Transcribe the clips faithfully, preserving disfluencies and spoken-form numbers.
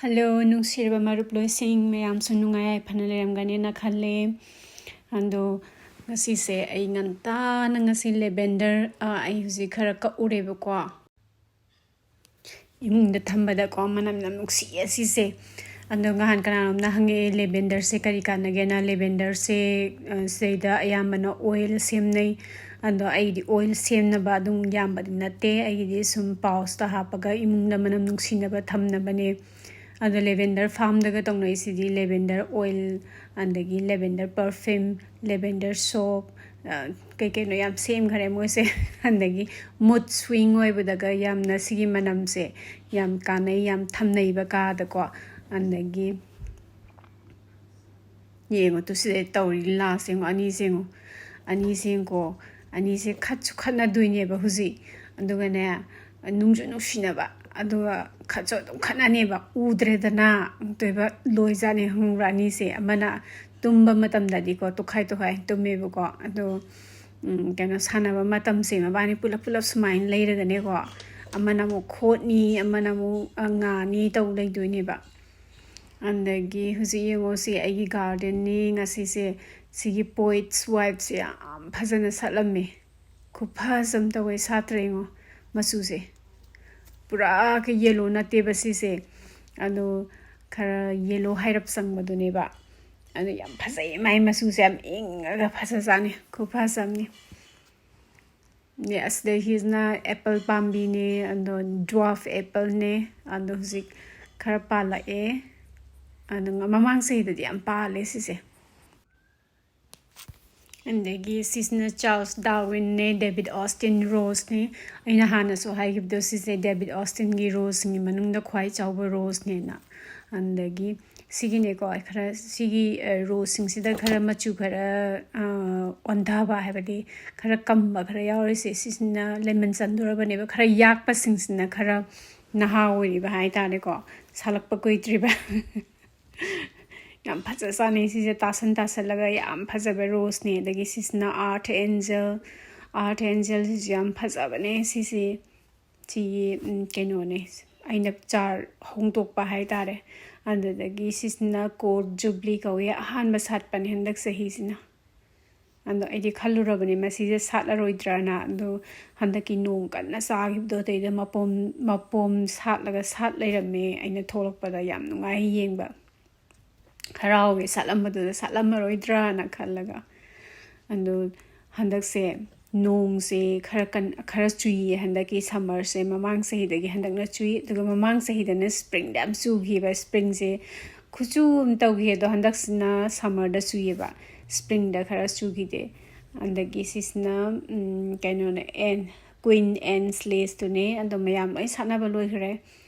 Hello, ꯅꯨꯡꯁꯤꯔꯕ ꯃꯔꯨꯞꯂꯣꯏꯁꯤꯡ, ꯃꯌꯥꯝꯁꯨ ꯅꯨꯡꯉꯥꯏ ꯌꯥꯏꯐꯅ ꯂꯩꯔꯝꯒꯅꯦꯅ ꯈꯜꯂꯦ꯫ ꯑꯗꯣ ꯉꯁꯤꯁꯦ ꯑꯩ ꯉꯟꯇꯥꯅ, ꯉꯁꯤ lavender, ꯑ, ꯑꯩ ꯍꯧꯖꯤꯛ ꯈꯔ ꯀꯛꯎꯔꯦꯕꯀꯣ꯫ ꯏꯃꯨꯡꯗ ꯊꯝꯕꯗꯀꯣ ꯃꯅꯝ ꯌꯥꯝ ꯅꯨꯡꯁꯤꯌꯦ ꯁꯤꯁꯦ꯫ ꯑꯗꯣ ꯅꯍꯥꯟ ꯀꯅꯥꯅꯣꯝꯅ ꯍꯪꯉꯛꯑꯦ, lavenderꯁꯦ ꯀꯔꯤ ꯀꯥꯟꯅꯒꯦꯅ? Lavenderꯁꯦ, ꯑ, ꯁꯤꯗꯩꯗ ꯑꯌꯥꯝꯕꯅ oil ꯁꯦꯝꯅꯩ꯫ ꯑꯗꯣ ꯑꯩꯒꯤꯗꯤ oil ꯁꯦꯝꯅꯕ ꯑꯗꯨꯝ ꯌꯥꯝꯕꯗꯤ ꯅꯠꯇꯦ, ꯑꯩꯒꯤꯗꯤ ꯁꯨꯝ pouchꯇ ꯍꯥꯞꯄꯒ ꯏꯃꯨꯡꯗ ꯃꯅꯝ ꯅꯨꯡꯁꯤꯅꯕ ꯊꯝꯅꯕꯅꯦ꯫ ꯑꯗꯣ lavender farmꯗꯒ ꯇꯧꯅꯩꯁꯤꯗꯤ lavender oil, ꯑꯗꯒꯤ lavender perfume, lavender soap, ꯑ, ꯀꯩ ꯀꯩꯅꯣ ꯌꯥꯝ ꯁꯦꯝꯈꯔꯦ ꯃꯣꯏꯁꯦ꯫ ꯑꯗꯒꯤ mood swing ꯑꯣꯏꯕꯗꯒ ꯌꯥꯝꯅ ꯁꯤꯒꯤ ꯃꯅꯝꯁꯦ ꯌꯥꯝ ꯀꯥꯟꯅꯩ, ꯌꯥꯝ ꯊꯝꯅꯩꯕ ꯀꯥꯗꯀꯣ꯫ ꯑꯗꯒꯤ ꯌꯦꯡꯉꯣ ꯇꯨ, ꯁꯤꯗ ꯇꯧꯔꯤ ꯂꯤꯂꯥꯁꯦ ꯌꯦꯡꯉꯣ, ꯑꯅꯤꯁꯦ ꯌꯦꯡꯉꯣ, ꯑꯅꯤꯁꯦ ꯌꯦꯡꯉꯣ, ꯑꯅꯤꯁꯦ ꯈꯠꯁꯨ ꯈꯠꯅꯗꯣꯏꯅꯦꯕ ꯍꯧꯖꯤꯛ꯫ ꯑꯗꯨꯒꯅꯦ, ꯅꯨꯡꯁꯨ ꯅꯨꯡꯁꯤꯅꯕ, ꯑꯗꯨꯒ ꯈꯠꯁꯨ ꯑꯗꯨꯝ ꯈꯠꯅꯅꯦꯕ, ꯎꯗ꯭ꯔꯦꯗꯅ꯫ ꯑꯗꯨꯒ ꯂꯣꯏꯖꯥꯠꯅꯦ ꯈꯪꯕ꯭ꯔꯥ? ꯑꯅꯤꯁꯦ ꯑꯃꯅ ꯇꯨꯝꯕ ꯃꯇꯝꯗꯗꯤꯀꯣ ꯇꯣꯈꯥꯏ ꯇꯣꯈꯥꯏ ꯇꯨꯝꯃꯦꯕꯀꯣ꯫ ꯑꯗꯣ ꯎꯝ, ꯀꯩꯅꯣ, ꯁꯥꯟꯅꯕ ꯃꯇꯝꯁꯦ ꯃꯕꯥꯅꯤ ꯄꯨꯂꯞ ꯄꯨꯂꯞ ꯁꯨꯃꯥꯏꯅ ꯂꯩꯔꯒꯅꯦꯀꯣ, ꯑꯃꯅ ꯑꯃꯨꯛ ꯈꯣꯠꯅꯤ, ꯑꯃꯅ ꯑꯃꯨꯛ, ꯑ, ꯉꯥꯅꯤ ꯇꯧ ꯂꯩꯗꯣꯏꯅꯦꯕ꯫ ꯑꯗꯒꯤ ꯍꯧꯖꯤꯛ ꯌꯦꯡꯉꯣ, ꯁꯤ ꯑꯩꯒꯤ gardenꯅꯤ꯫ ꯉꯁꯤꯁꯦ ꯁꯤꯒꯤ poet's wifeꯁꯦ ꯌꯥꯝ ꯐꯖꯅ ꯁꯥꯠꯂꯝꯃꯦ꯫ ꯈꯨꯐꯖ ꯑꯃ ꯇꯧꯋꯦ, ꯁꯥꯠꯇ꯭ꯔꯥ ꯌꯦꯡꯉꯣ ꯃꯆꯨꯁꯦ꯫ ꯄꯨꯔꯥ ꯀ-, yellow ꯅꯠꯇꯦꯕ ꯁꯤꯁꯦ, ꯑꯗꯣ ꯈꯔ yellow ꯍꯥꯏꯔꯞ ꯆꯪꯕꯗꯨꯅꯦꯕ꯫ ꯑꯗꯣ ꯌꯥꯝ ꯐꯖꯩ, ꯃꯥꯏ ꯃꯆꯨꯁꯦ ꯌꯥꯝ ꯏꯪꯉꯒ ꯐꯖꯖꯥꯠꯅꯤ, ꯈꯨꯐꯖ ꯑꯃꯅꯤ꯫ ꯅꯦ, ꯑꯁꯤꯗꯒꯤꯁꯤꯅ apple ꯄꯥꯝꯕꯤꯅꯦ, ꯑꯗꯣ dwarf appleꯅꯦ꯫ ꯑꯗꯣ ꯍꯧꯖꯤꯛ ꯈꯔ ꯄꯥꯜꯂꯛꯑꯦ꯫ ꯑꯗꯣ ꯃꯃꯥꯡ ꯆꯍꯤꯗꯗꯤ ꯌꯥꯝ ꯄꯥꯜꯂꯦ ꯁꯤꯁꯦ꯫ ꯑꯗꯒꯤ ꯁꯤꯁꯤꯅ Charles Darwinꯅꯦ, David Austin roseꯅꯦ꯫ ꯑꯩꯅ ꯍꯥꯟꯅꯁꯨ ꯍꯥꯏꯈꯤꯕꯗꯣ, ꯁꯤꯁꯦ David Austinꯒꯤ roseꯁꯤꯡꯒꯤ ꯃꯅꯨꯡꯗ ꯈ꯭ꯋꯥꯏ ꯆꯥꯎꯕ roseꯅꯦꯅ꯫ ꯑꯗꯒꯤ ꯁꯤꯒꯤꯅꯦꯀꯣ, ꯈꯔ ꯁꯤꯒꯤ, ꯑ, roseꯁꯤꯡꯁꯤꯗ ꯈꯔ ꯃꯆꯨ ꯈꯔ, ꯑ, ꯑꯣꯟꯊꯕ, ꯍꯥꯏꯕꯗꯤ ꯈꯔ ꯀꯝꯕ ꯈꯔ ꯌꯥꯎꯔꯤꯁꯦ, ꯁꯤꯁꯤꯅ lemon ꯆꯟꯗꯣꯔꯕꯅꯦꯕ꯫ ꯈꯔ ꯌꯥꯛꯄꯁꯤꯡꯁꯤꯅ ꯈꯔ ꯅꯍꯥ ꯑꯣꯏꯔꯤꯕ ꯍꯥꯏꯇꯥꯔꯦꯀꯣ, ꯁꯥꯠꯂꯛꯄ ꯀꯨꯏꯗ꯭ꯔꯤꯕ꯫ ꯌꯥꯝ ꯐꯖ ꯆꯥꯅꯩ ꯁꯤꯁꯦ, ꯇꯥꯁꯟ ꯇꯥꯁꯜꯂꯒ ꯌꯥꯝ ꯐꯖꯕ roseꯅꯦ꯫ ꯑꯗꯒꯤ ꯁꯤꯁꯤꯅ earth angel, earth angelꯁꯤꯁꯨ ꯌꯥꯝ ꯐꯖꯕꯅꯦ ꯁꯤꯁꯦ꯫ ꯁꯤꯒꯤ, ꯎꯝ, ꯀꯩꯅꯣꯅꯦ, ꯑꯩꯅ ꯆꯥꯔ ꯍꯣꯡꯗꯣꯛꯄ ꯍꯥꯏ ꯇꯥꯔꯦ꯫ ꯑꯗꯨꯗꯒꯤ ꯁꯤꯁꯤꯅ ꯀꯣꯔꯠ ꯖꯨꯕ꯭ꯂꯤ ꯀꯧꯏ, ꯑꯍꯥꯟꯕ ꯁꯥꯠꯄꯅꯦ ꯍꯟꯗꯛ ꯆꯍꯤꯁꯤꯅ꯫ ꯑꯗꯣ ꯑꯩꯗꯤ ꯈꯜꯂꯨꯔꯕꯅꯤ ꯃꯁꯤꯁꯦ ꯁꯥꯠꯂꯔꯣꯏꯗ꯭ꯔꯅ꯫ ꯑꯗꯣ ꯍꯟꯗꯛꯀꯤ ꯅꯣꯡ ꯀꯟꯅ ꯆꯥꯈꯤꯕꯗꯣ ꯑꯗꯩꯗ ꯃꯄꯣꯝ ꯃꯄꯣꯝ ꯁꯥꯠꯂꯒ ꯁꯥꯠ ꯂꯩꯔꯝꯃꯦ꯫ ꯑꯩꯅ ꯊꯣꯛꯂꯛꯄꯗ ꯌꯥꯝ ꯅꯨꯡꯉꯥꯏ ꯌꯦꯡꯕ, ꯍꯔꯥꯎꯒꯦ ꯁꯥꯠꯂꯝꯕꯗꯨꯗ ꯁꯥꯠꯂꯝꯃꯔꯣꯏꯗ꯭ꯔꯅ ꯈꯜꯂꯒ꯫ ꯑꯗꯣ ꯍꯟꯗꯛꯁꯦ ꯅꯣꯡꯁꯦ ꯈꯔ ꯀꯟ ꯈꯔ ꯆꯨꯏꯌꯦ ꯍꯟꯗꯛꯀꯤ ꯁꯝꯃꯔꯁꯦ꯫ ꯃꯃꯥꯡ ꯆꯍꯤꯗꯒꯤ ꯍꯟꯗꯛꯅ ꯆꯨꯏ꯫ ꯑꯗꯨꯒ ꯃꯃꯥꯡ ꯆꯍꯤꯗꯅ ꯁ꯭ꯄ꯭ꯔꯤꯡꯗ ꯌꯥꯝ ꯆꯨꯈꯤꯕ, ꯁ꯭ꯄ꯭ꯔꯤꯡꯁꯦ ꯈꯨꯠꯆꯨ ꯑꯃ ꯇꯧꯈꯤ꯫ ꯑꯗꯣ ꯍꯟꯗꯛꯁꯤꯅ ꯁꯝꯃꯔꯗ ꯆꯨꯏꯌꯦꯕ, ꯁ꯭ꯄ꯭ꯔꯤꯡꯗ ꯈꯔ ꯆꯨꯈꯤꯗꯦ꯫ ꯑꯗꯒꯤ ꯁꯤꯁꯤꯅ ꯎꯝ, ꯀꯩꯅꯣꯅꯦ, ꯑꯦꯟ ꯀ꯭ꯋꯤꯟ ꯑꯦꯟ ꯁ꯭ꯂꯦꯁꯇꯨꯅꯦ꯫ ꯑꯗꯣ ꯃꯌꯥꯝ ꯂꯣꯏ ꯁꯥꯠꯅꯕ ꯂꯣꯏꯈ꯭ꯔꯦ꯫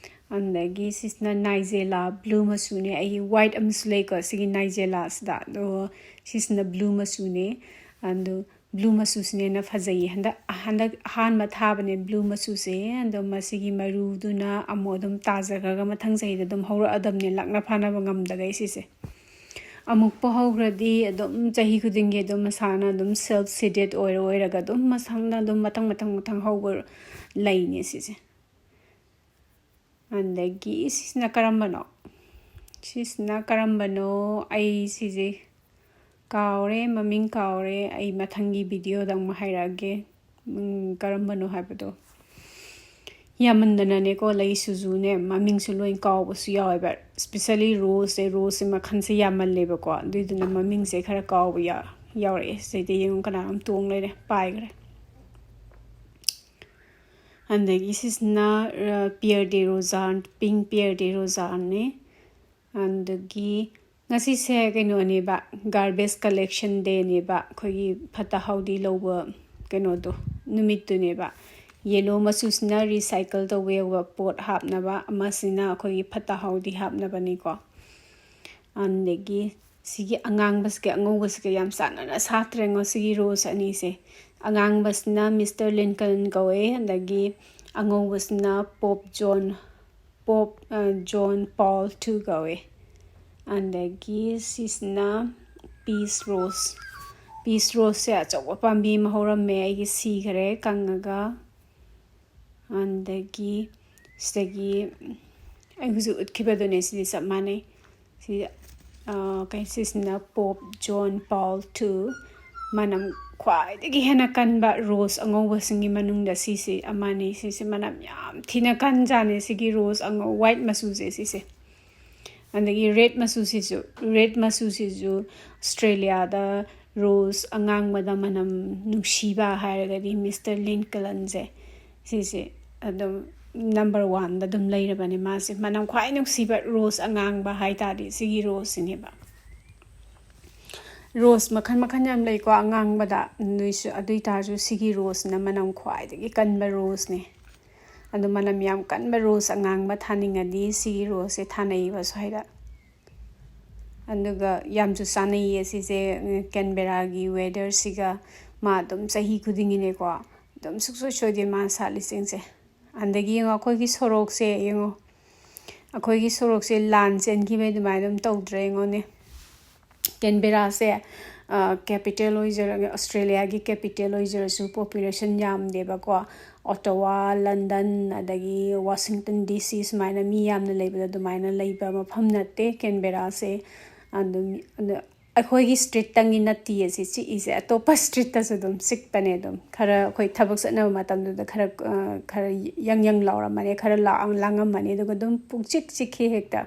ꯑꯗꯒꯤ ꯁꯤꯁꯤꯅ ꯅꯥꯏꯖꯦꯂꯥ ꯕ꯭ꯂꯨ ꯃꯆꯨꯅꯦ꯫ ꯑꯩꯒꯤ ꯋꯥꯏꯠ ꯑꯃꯁꯨ ꯂꯩꯀꯣ, ꯁꯤꯒꯤ ꯅꯥꯏꯖꯦꯂꯥꯁꯤꯗ꯫ ꯑꯗꯣ ꯁꯤꯁꯤꯅ ꯕ꯭ꯂꯨ ꯃꯆꯨꯅꯦ꯫ ꯑꯗꯣ ꯕ꯭ꯂꯨ ꯃꯆꯨꯁꯤꯅ ꯍꯦꯟꯅ ꯐꯖꯩꯌꯦ꯫ ꯍꯟꯗꯛ ꯍꯟꯗꯛ ꯑꯍꯥꯟꯕ ꯊꯥꯕꯅꯦ ꯕ꯭ꯂꯨ ꯃꯆꯨꯁꯦ꯫ ꯑꯗꯣ ꯃꯁꯤꯒꯤ ꯃꯔꯨꯗꯨꯅ ꯑꯃꯨꯛ ꯑꯗꯨꯝ ꯇꯥꯖꯈ꯭ꯔꯒ ꯃꯊꯪ ꯆꯍꯤꯗ ꯑꯗꯨꯝ ꯍꯧꯔꯛꯑꯗꯕꯅꯦ, ꯂꯥꯛꯅ ꯐꯥꯅꯕ ꯉꯝꯗꯈꯩ ꯁꯤꯁꯦ꯫ ꯑꯃꯨꯛꯄꯨ ꯍꯧꯈ꯭ꯔꯗꯤ ꯑꯗꯨꯝ ꯆꯍꯤ ꯈꯨꯗꯤꯡꯒꯤ ꯑꯗꯨꯝ ꯃꯁꯥꯅ ꯑꯗꯨꯝ ꯁꯦꯜꯐ ꯁꯤꯗꯦꯠ ꯑꯣꯏꯔ ꯑꯣꯏꯔꯒ ꯑꯗꯨꯝ ꯃꯁꯥꯅ ꯑꯗꯨꯝ ꯃꯊꯪ ꯃꯊꯪ ꯃꯊꯪ ꯍꯧꯕ ꯂꯩꯅꯦ ꯁꯤꯁꯦ꯫ ꯑꯗꯒꯤ ꯁꯤꯁꯤꯅ ꯀꯔꯝꯕꯅꯣ? ꯁꯤꯁꯤꯅ ꯀꯔꯝꯕꯅꯣ? ꯑꯩ ꯁꯤꯁꯦ ꯀꯥꯎꯔꯦ, ꯃꯃꯤꯡ ꯀꯥꯎꯔꯦ꯫ ꯑꯩ ꯃꯊꯪꯒꯤ ꯚꯤꯗꯤꯑꯣꯗ ꯑꯃꯨꯛ ꯍꯥꯏꯔꯛꯑꯒꯦ, ꯎꯝ, ꯀꯔꯝꯕꯅꯣ ꯍꯥꯏꯕꯗꯣ꯫ ꯌꯥꯝꯃꯟꯗꯅꯅꯦꯀꯣ, ꯂꯩꯁꯤꯁꯨꯅꯦ, ꯃꯃꯤꯡꯁꯨ ꯂꯣꯏ ꯀꯥꯎꯕꯁꯨ ꯌꯥꯎꯋꯦꯕ꯫ ꯏꯁꯄꯤꯁꯦꯜꯂꯤ ꯔꯣꯁꯁꯦ, ꯔꯣꯁꯁꯦ ꯃꯈꯜꯁꯦ ꯌꯥꯝꯃꯜꯂꯦꯕꯀꯣ, ꯑꯗꯨꯏꯗꯨꯅ ꯃꯃꯤꯡꯁꯦ ꯈꯔ ꯀꯥꯎꯕ ꯌꯥ-, ꯌꯥꯎꯔꯛꯑꯦ꯫ ꯁꯤꯗꯩꯗ ꯌꯦꯡꯉꯨ, ꯀꯅꯥꯅꯣꯝ ꯇꯣꯡ ꯂꯩꯔꯦ, ꯄꯥꯏꯈ꯭ꯔꯦ꯫ ꯑꯗꯒꯤ ꯁꯤꯁꯤꯅ, ꯑ, ꯄꯤꯌꯔ ꯗꯦ ꯔꯣꯖꯥꯟ, ꯄꯤꯡ ꯄꯤꯌꯔ ꯗꯦ ꯔꯣꯖꯥꯟꯅꯦ꯫ ꯑꯗꯒꯤ ꯉꯁꯤꯁꯦ ꯀꯩꯅꯣꯅꯦꯕ, ꯒꯥꯔꯕꯦꯖ ꯀꯂꯦꯛꯁꯟ ꯗꯦꯅꯦꯕ, ꯑꯩꯈꯣꯏꯒꯤ ꯐꯠꯇ ꯍꯥꯎꯗꯤ ꯂꯧꯕ ꯀꯩꯅꯣꯗꯣ, ꯅꯨꯃꯤꯠꯇꯨꯅꯦꯕ꯫ ꯌꯦꯂꯣ ꯃꯆꯨꯁꯤꯅ ꯔꯤꯁꯥꯏꯀꯜ ꯇꯧꯕ ꯌꯥꯕ ꯄꯣꯠ ꯍꯥꯞꯅꯕ, ꯑꯃꯁꯤꯅ ꯑꯩꯈꯣꯏꯒꯤ ꯐꯠꯇ ꯍꯥꯎꯗꯤ ꯍꯥꯞꯅꯕꯅꯤꯀꯣ꯫ ꯑꯗꯒꯤ ꯁꯤꯒꯤ ꯑꯉꯥꯡꯕꯁꯤꯒ ꯑꯉꯧꯕꯁꯤꯒ ꯌꯥꯝ ꯆꯥꯟꯅꯅ ꯁꯥꯠꯇ꯭ꯔꯦꯉꯣ, ꯁꯤꯒꯤ ꯔꯣꯁ ꯑꯅꯤꯁꯦ꯫ ꯑꯉꯥꯡꯕꯁꯤꯅ ꯃꯤꯁꯇꯔ ꯂꯤꯟꯀꯜꯟ ꯀꯧꯋꯦ, ꯑꯗꯒꯤ ꯑꯉꯧꯕꯁꯤꯅ ꯄꯣꯞ ꯖꯣꯟ, ꯄꯣꯞ, ꯑ, ꯖꯣꯟ ꯄꯣꯜ ꯇꯨ ꯀꯧꯋꯦ꯫ ꯑꯗꯒꯤ ꯁꯤꯁꯤꯅ ꯄꯤꯁ ꯔꯣꯁ꯫ ꯄꯤꯁ ꯔꯣꯁꯁꯦ ꯑꯆꯧꯕ ꯄꯥꯝꯕꯤ ꯑꯃ ꯍꯧꯔꯝꯃꯦ, ꯑꯩꯒꯤ ꯁꯤꯈꯔꯦ ꯀꯪꯉꯒ꯫ ꯑꯗꯒꯤ ꯁꯤꯗꯒꯤ ꯑꯩ ꯍꯧꯖꯤꯛ ꯎꯠꯈꯤꯕꯗꯨꯅꯦ, ꯁꯤꯗꯤ ꯆꯞ ꯃꯥꯟꯅꯩ꯫ ꯁꯤ, ꯑ, ꯀꯩ, ꯁꯤꯁꯤꯅ Pope John Paul two, ꯃꯅꯝ ꯈ꯭ꯋꯥꯏꯗꯒꯤ ꯍꯦꯟꯅ ꯀꯟꯕ rose ꯑꯉꯧꯕꯁꯤꯡꯒꯤ ꯃꯅꯨꯡꯗ ꯁꯤꯁꯤ ꯑꯃꯅꯤ꯫ ꯁꯤꯁꯤ ꯃꯅꯝ ꯌꯥꯝ ꯊꯤꯅ ꯀꯟꯖꯥꯠꯅꯤ, ꯁꯤꯒꯤ rose ꯑꯉꯧ-, white ꯃꯆꯨꯁꯦ ꯁꯤꯁꯦ꯫ ꯑꯗꯒꯤ red ꯃꯆꯨꯁꯤꯁꯨ, red ꯃꯆꯨꯁꯤꯁꯨ ꯑꯣꯁꯇ꯭ꯔꯦꯂꯤꯌꯥꯗ rose ꯑꯉꯥꯡꯕꯗ ꯃꯅꯝ ꯅꯨꯡꯁꯤꯕ ꯍꯥꯏꯔꯒꯗꯤ Mister Lincolnꯁꯦ, ꯁꯤꯁꯦ ꯑꯗꯨꯝ number oneꯗ ꯑꯗꯨꯝ ꯂꯩꯔꯕꯅꯦ ꯃꯥꯁꯦ꯫ ꯃꯅꯝ ꯈ꯭ꯋꯥꯏ ꯅꯨꯡꯁꯤꯕ rose ꯑꯉꯥꯡꯕ ꯍꯥꯏ ꯇꯥꯔꯗꯤ ꯁꯤꯒꯤ roseꯁꯤꯅꯦꯕ꯫ Rose ꯃꯈꯜ ꯃꯈꯜ ꯌꯥꯝ ꯂꯩꯀꯣ ꯑꯉꯥꯡꯕꯗ, ꯑꯗꯨꯏꯁꯨ, ꯑꯗꯨ ꯑꯣꯏ ꯇꯥꯔꯁꯨ ꯁꯤꯒꯤ roseꯁꯤꯅ ꯃꯅꯝ ꯈ꯭ꯋꯥꯏꯗꯒꯤ ꯀꯟꯕ roseꯅꯦ꯫ ꯑꯗꯣ ꯃꯅꯝ ꯌꯥꯝ ꯀꯟꯕ rose ꯑꯉꯥꯡꯕ ꯊꯥꯅꯤꯡꯉꯗꯤ ꯁꯤꯒꯤ roseꯁꯦ ꯊꯥꯅꯩꯌꯦꯕ ꯁ꯭ꯋꯥꯏꯗ꯫ ꯑꯗꯨꯒ ꯌꯥꯝꯁꯨ ꯆꯥꯅꯩꯌꯦ ꯁꯤꯁꯦ, ꯎꯝ, ꯀꯦꯟꯕꯦꯔꯥꯒꯤ weatherꯁꯤꯒ꯫ ꯃꯥ ꯑꯗꯨꯝ ꯆꯍꯤ ꯈꯨꯗꯤꯡꯒꯤꯅꯦꯀꯣ, ꯑꯗꯨꯝ ꯁꯨꯡꯁꯣꯏ ꯁꯣꯏꯗꯦ ꯃꯥꯅ ꯁꯥꯠꯂꯤꯁꯤꯡꯁꯦ꯫ ꯑꯗꯒꯤ ꯌꯦꯡꯉꯣ, ꯑꯩꯈꯣꯏꯒꯤ ꯁꯣꯔꯣꯛꯁꯦ ꯌꯦꯡꯉꯣ, ꯑꯩꯈꯣꯏꯒꯤ ꯁꯣꯔꯣꯛꯁꯦ ꯂꯥꯟ ꯆꯦꯟꯈꯤꯕꯩ ꯑꯗꯨꯃꯥꯏꯅ ꯑꯗꯨꯝ ꯇꯧꯗ꯭ꯔꯦ ꯌꯦꯡꯉꯣꯅꯦ꯫ ꯀꯦꯟꯕꯦꯔꯥꯁꯦ, ꯑ, capital ꯑꯣꯏꯖꯔꯒ, ꯑꯣꯁꯇ꯭ꯔꯦꯂꯤꯌꯥꯒꯤ capital ꯑꯣꯏꯖꯔꯁꯨ population ꯌꯥꯝꯗꯦꯕꯀꯣ꯫ Ottawa, London, ꯑꯗꯒꯤ Washington D C ꯁꯨꯃꯥꯏꯅ ꯃꯤ ꯌꯥꯝꯅ ꯂꯩꯕꯗ ꯑꯗꯨꯃꯥꯏꯅ ꯂꯩꯕ ꯃꯐꯝ ꯅꯠꯇꯦ ꯀꯦꯟꯕꯦꯔꯥꯁꯦ꯫ ꯑꯗꯨꯝ, ꯑꯗ ꯑꯩꯈꯣꯏꯒꯤ streetꯇꯪꯒꯤ ꯅꯠꯇꯤꯌꯦ ꯁꯤ ꯆꯤꯛꯏꯁꯦ, ꯑꯇꯣꯞꯄ streetꯇꯁꯨ ꯑꯗꯨꯝ ꯆꯤꯛꯄꯅꯦ꯫ ꯑꯗꯨꯝ ꯈꯔ ꯑꯩꯈꯣꯏ ꯊꯕꯛ ꯆꯠꯅꯕ ꯃꯇꯝꯗꯨꯗ ꯈꯔ, ꯑ, ꯈꯔ ꯌꯪ ꯌꯪ ꯂꯥꯎꯔꯝꯃꯅꯤ, ꯈꯔ ꯂꯥ-, ꯂꯥꯡꯉꯝꯃꯅꯤ, ꯑꯗꯨꯒ ꯑꯗꯨꯝ ꯄꯨꯡꯆꯤꯛ ꯆꯤꯛꯈꯤ ꯍꯦꯛꯇ꯫